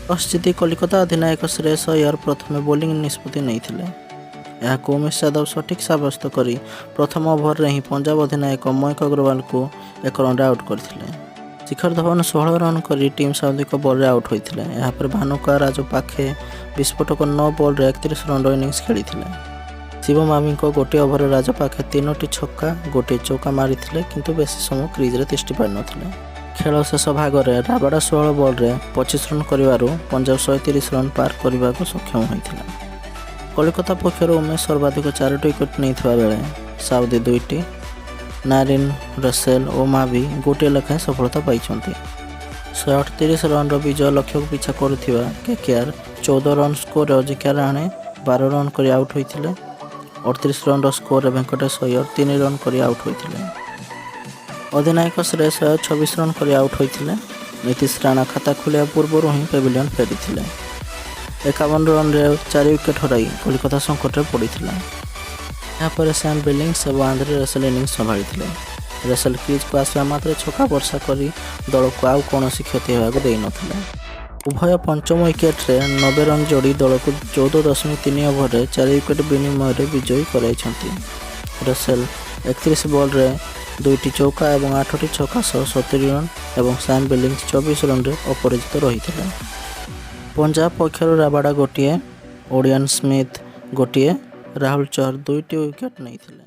Toss ଜିତି କଲିକତା ଅଧିନାୟକ ଶ୍ରେୟସ ଅୟର ପ୍ରଥମେ ବୋଲିଂ ନିଷ୍ପତ୍ତି ନେଇଥିଲେ। ଏହାକୁ ଉମେଶ ଯାଦବ ସଠିକ୍ ସାବ୍ୟସ୍ତ କରି ପ୍ରଥମ ଓଭରରେ ହିଁ ପଞ୍ଜାବ ଅଧିନାୟକ ମୟଙ୍କ ଅଗ୍ରୱାଲଙ୍କୁ 1 ରନରେ ଆଉଟ୍ କରିଥିଲେ। ଶିଖର ଧୱନ 16 ରନ୍ କରି ଟିମ୍ ସାଉଦିଙ୍କ ବଲ୍ରେ ଆଉଟ୍ ହୋଇଥିଲେ। ଏହାପରେ ଭାନୁକା ରାଜପାକ୍ଷେ ବିସ୍ଫୋରକ 9 ବଲ୍ରେ 31 ରନ୍ର ଇନିଂସ ଖେଳିଥିଲେ। ଶିବ ମାଭିଙ୍କ ଗୋଟିଏ ଓଭରରେ ରାଜପାକ୍ଷେ ତିନୋଟି ଛକା, ଗୋଟିଏ ଚୌକା ମାରିଥିଲେ, କିନ୍ତୁ ବେଶୀ ସମୟ କ୍ରିଜ୍ରେ ତିଷ୍ଠି ପାରିନଥିଲେ। ଖେଳ ଶେଷ ଭାଗରେ ରାବାଡା 16 ବଲ୍ରେ 25 ରନ୍ କରିବାରୁ ପଞ୍ଜାବ 130 ରନ୍ ପାର କରିବାକୁ ସକ୍ଷମ ହୋଇଥିଲା। କଲିକତା ପକ୍ଷରୁ ଉମେଶ ସର୍ବାଧିକ ଚାରୋଟି ୱିକେଟ୍ ନେଇଥିବା ବେଳେ ସାଉଦି ଦୁଇଟି, ନାରିନ୍, ରସେଲ ଓ ମାଭି ଗୋଟିଏ ଲେଖାଏଁ ସଫଳତା ପାଇଛନ୍ତି। 138 ରନ୍ର ବିଜୟ ଲକ୍ଷ୍ୟକୁ ପିଛା କରୁଥିବା କେକେଆର୍ 14 ରନ୍ ସ୍କୋରରେ ଅଜିଙ୍କ୍ୟ ରାହାଣେ 12 ରନ୍ କରି ଆଉଟ୍ ହୋଇଥିଲେ। 38 ରନ୍ର ସ୍କୋରରେ ଭେଙ୍କଟେଶ ଅୟର 3 ରନ୍ କରି ଆଉଟ୍ ହୋଇଥିଲେ। ଅଧିନାୟକ ଶ୍ରେୟସ ଅୟର 26 ରନ୍ କରି ଆଉଟ୍ ହୋଇଥିଲେ। ନୀତିଶ ରାଣା ଖାତା ଖୋଲିବା ପୂର୍ବରୁ ହିଁ ପେଭିଲିୟନ୍ ଫେରିଥିଲେ। 51 ରନ୍ରେ ଚାରି ୱିକେଟ୍ ହରାଇ କଲିକତା ସଙ୍କଟରେ ପଡ଼ିଥିଲା। ଏହାପରେ ସ୍ୟାମ୍ ବିଲିଙ୍ଗସ୍ ଏବଂ ଆନ୍ଦ୍ରେ ରସେଲ ଇନିଂସ ସମ୍ଭାଳିଥିଲେ। ରସେଲ କ୍ରିଜ୍କୁ ଆସିବା ମାତ୍ରେ ଛକା ବର୍ଷା କରି ଦଳକୁ ଆଉ କୌଣସି କ୍ଷତି ହେବାକୁ ଦେଇନଥିଲେ। ଉଭୟ ପଞ୍ଚମ ୱିକେଟ୍ରେ 90 ରନ୍ ଯୋଡ଼ି ଦଳକୁ 14.3 ଓଭରରେ ଚାରି ୱିକେଟ୍ ବିନିମୟରେ ବିଜୟୀ କରାଇଛନ୍ତି। ରସେଲ 31 ବଲ୍ରେ ଦୁଇଟି ଚୌକା ଏବଂ ଆଠଟି ଛକା ସହ 70 ରନ୍ ଏବଂ ସ୍ୟାମ୍ ବିଲିଙ୍ଗସ୍ 24 ରନ୍ରେ ଅପରାଜିତ ରହିଥିଲେ। ପଞ୍ଜାବ ପକ୍ଷରୁ ରାବାଡା ଗୋଟିଏ, ଓଡିଆନ୍ ସ୍ମିଥ୍ ଗୋଟିଏ, ରାହୁଲ ଚହର ଦୁଇଟି ୱିକେଟ୍ ନେଇଥିଲେ।